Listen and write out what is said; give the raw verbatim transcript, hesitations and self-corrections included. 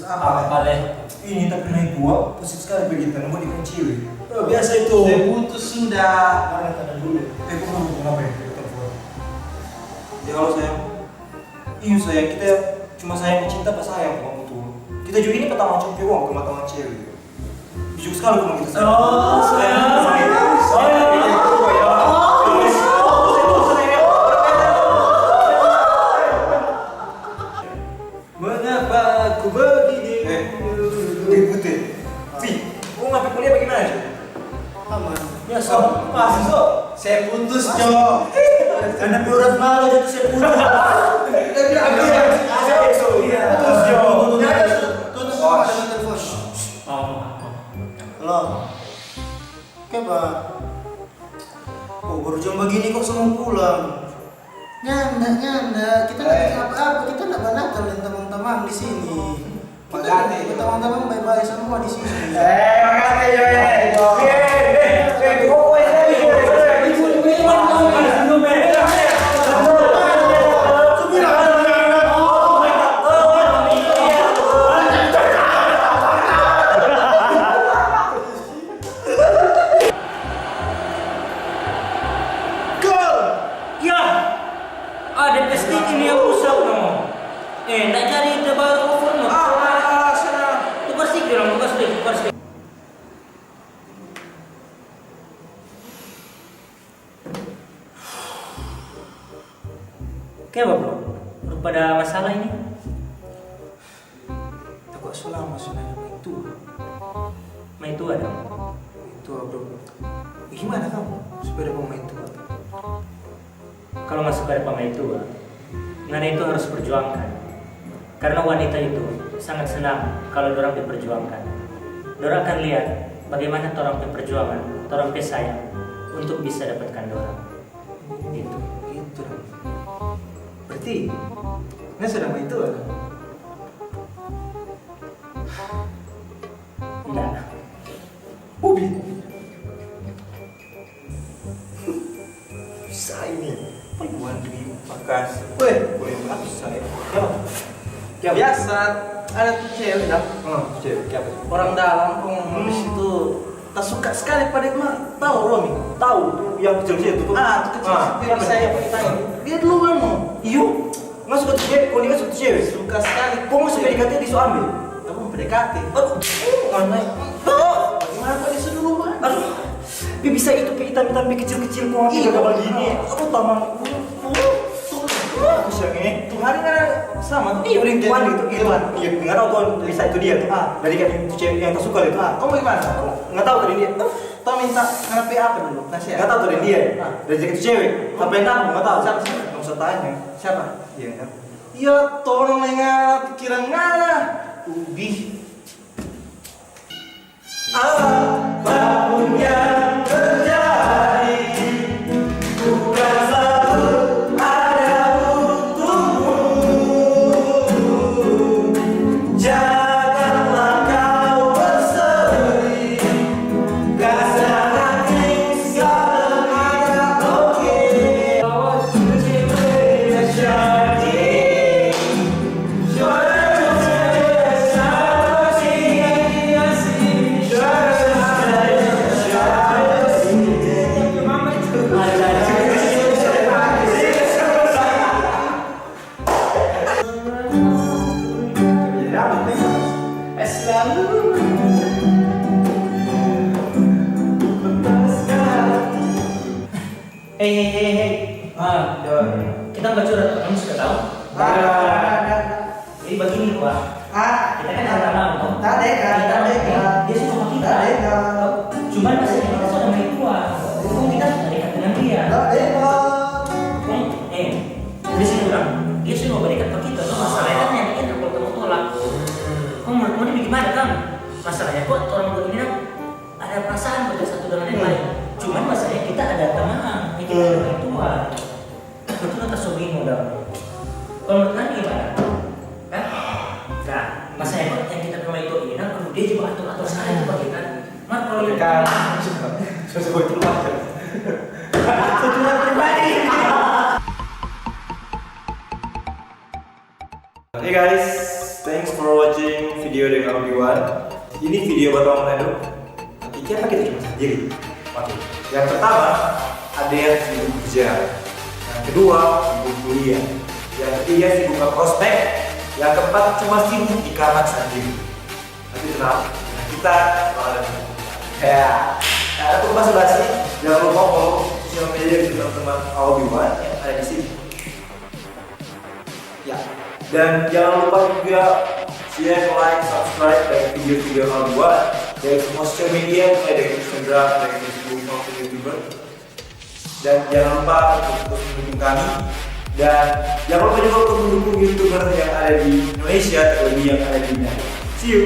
Apa, apa deh? Ini tapi naik gua, positif sekali begitu, nunggu di kunci. Oh, biasa itu. Saya putus sudah. Mana tanya dulu? Eh, gua mau ngapa ya? Telepon. Ya, halo, sayang. Iyo, sayang, kita cuma sayang cinta, apa sayang, bukan betul. Kita juga ini pertama cewek, bukan pertama cewek. Bijak sekali, bukan kita, sayang. Oh, sayang. Sayang. Sayang. Mengapa aku begini? Eh, ribut ya? Pi, kau ngapain kuliah bagaimana, Jo? Aman. Ya, so, pas, so. Saya putus, Jo. Karena berat malu, jadi saya putus. Tapi aku ya, putus, Jo. Tutup, tutup, tutup, tutup, tutup telepon. Halo. Oke, Pak. Oh, baru jam begini kok semua pulang. Nyanda, nyanda. Kita nggak bikin apa-apa. Kita nggak banakal deng tamang-tamang di sini. Kita nggak bikin tamang-tamang bae-bae semua di sini. Eh, makasih, yo, yo. Eh, eh, eh, pokoknya saya Gol! Ya! Ah, de pe stick ini yang rusak, no. Eh, nda jadi te baru over, no. Ah, ah, ah, sana. Tukar stick dong, tukar stick, tukar stick. Oke, Bro. Rupa ada masalah ini. Tako so lama so nanya maitua. Maitua dang? Maitua, bro. Bagimana kamu supaya dapa maitua? Kalu mo suka dapa maitua, ngana itu harus perjuangkan. Karna wanita itu sangat senang kalu dorang diperjuangkan. Dorang akan lia bagimana torang pe perjuangan, torang pe sayang untuk bisa dapatkan dorang. Itu. Itu dong. Berarti, ngana sudah maitua dong? Nda. Ubi. Bisa ini. Perguruan tinggi Makasih. Weh, boleh masuk saya. Ya. Ya. Biasa, ada tu cewek, ya. Hmm, cewek, siapa? Orang dalam, kong habis itu tak suka sekali pada Mar. Tahu, Romi? Tahu, tu yang kecil-kecil tu, tu. Ah, tu kecil. Ah, siapa, siapa? Tahu. Dia duluan, no. Iyo. Nggak suka tu cewek, kong dia nggak suka tu cewek. Suka sekali. Kong masuk P D K T, dia so ambil. Apa mau P D K T? Aduh, aneh. Aduh. Bagaimana kok dia so duluan? Aduh. Pi bisa itu, pi hitam-hitam, pi kecil-kecil, kong pi gagal gini. Aduh, tamang. Aku siang ini. Tuhan ini sama. Iya, udah Tuhan itu, iya, Tuhan. Iya, nggak tahu Tuhan bisa itu dia tuh. Ah, dari kan itu cewek yang tak suka itu. Ah, kamu gimana? Nggak tahu tadi dia. Tau minta ngana pe apa dulu? Nasihat. Nggak tahu tadi dia. Ah. Dari itu cewek. Apa yang tahu? Nggak tahu. Siapa sih? Nggak usah tanya. Siapa? Iya, kan? Ya, tolong ngana, pikiran ngana. Ubi. Apapun yang terjadi, bukan selalu ada untukmu. Janganlah kau bersedih, kasih hati sekarang ada oke. Jadi, Hei, hei, hei, hei. Ah, kita nggak curhat, kamu sudah tahu? Ada, ada, ada. Jadi begini, Pak. Ah. Kita kan sama-sama, toh? Tadi kan, kita, tadi kan. Dia suka sama kita. Tadi kan. Cuman masalahnya kita sudah maitua. Kong kita sudah dekat dengan dia. Tadi kan. Kong, eh, dia suruh orang, dia suruh balikan ke kita, toh. Masalahnya kan yang kita perlu tolak. Kong menurut kamu ini gimana, Kang? Masalahnya kok orang begini, Kang? Ada perasaan buat satu dengan yang lain. Cuman masalahnya kita ada tamang, kita ada maitua. Itu kan kaso bingung dong. Kalau menurut kalian gimana? Hah? Nah, masalahnya kok yang kita pe maitua ini, nah, dia juga atur-atur saja tuh bagi kita. Mar, kalau yang kan, sudah, sudah itu aja. Tujuan pribadi. Hey guys, Thanks for watching video dengan Obi-Wan. Ini video pertama Madu. Tapi kenapa kita cuma sendiri? Oke, yang pertama ada yang sibuk kerja, yang kedua sibuk kuliah, yang ketiga sibuk prospek, yang keempat cuma sibuk di kamar sendiri. Tapi tenang, kita bakal ada di ya. Nah, untuk basa-basi, jangan lupa follow sosial media dari teman-teman Obi-Wan yang ada di sini. Ya, dan jangan lupa juga share, like, subscribe dari video-video Obi-Wan dari semua sosial media, mulai dari Instagram, dari Facebook, maupun YouTuber. Dan jangan lupa untuk terus mendukung kami. Dan jangan lupa juga untuk mendukung YouTuber yang ada di Indonesia, terlebih yang ada di Bali. See you.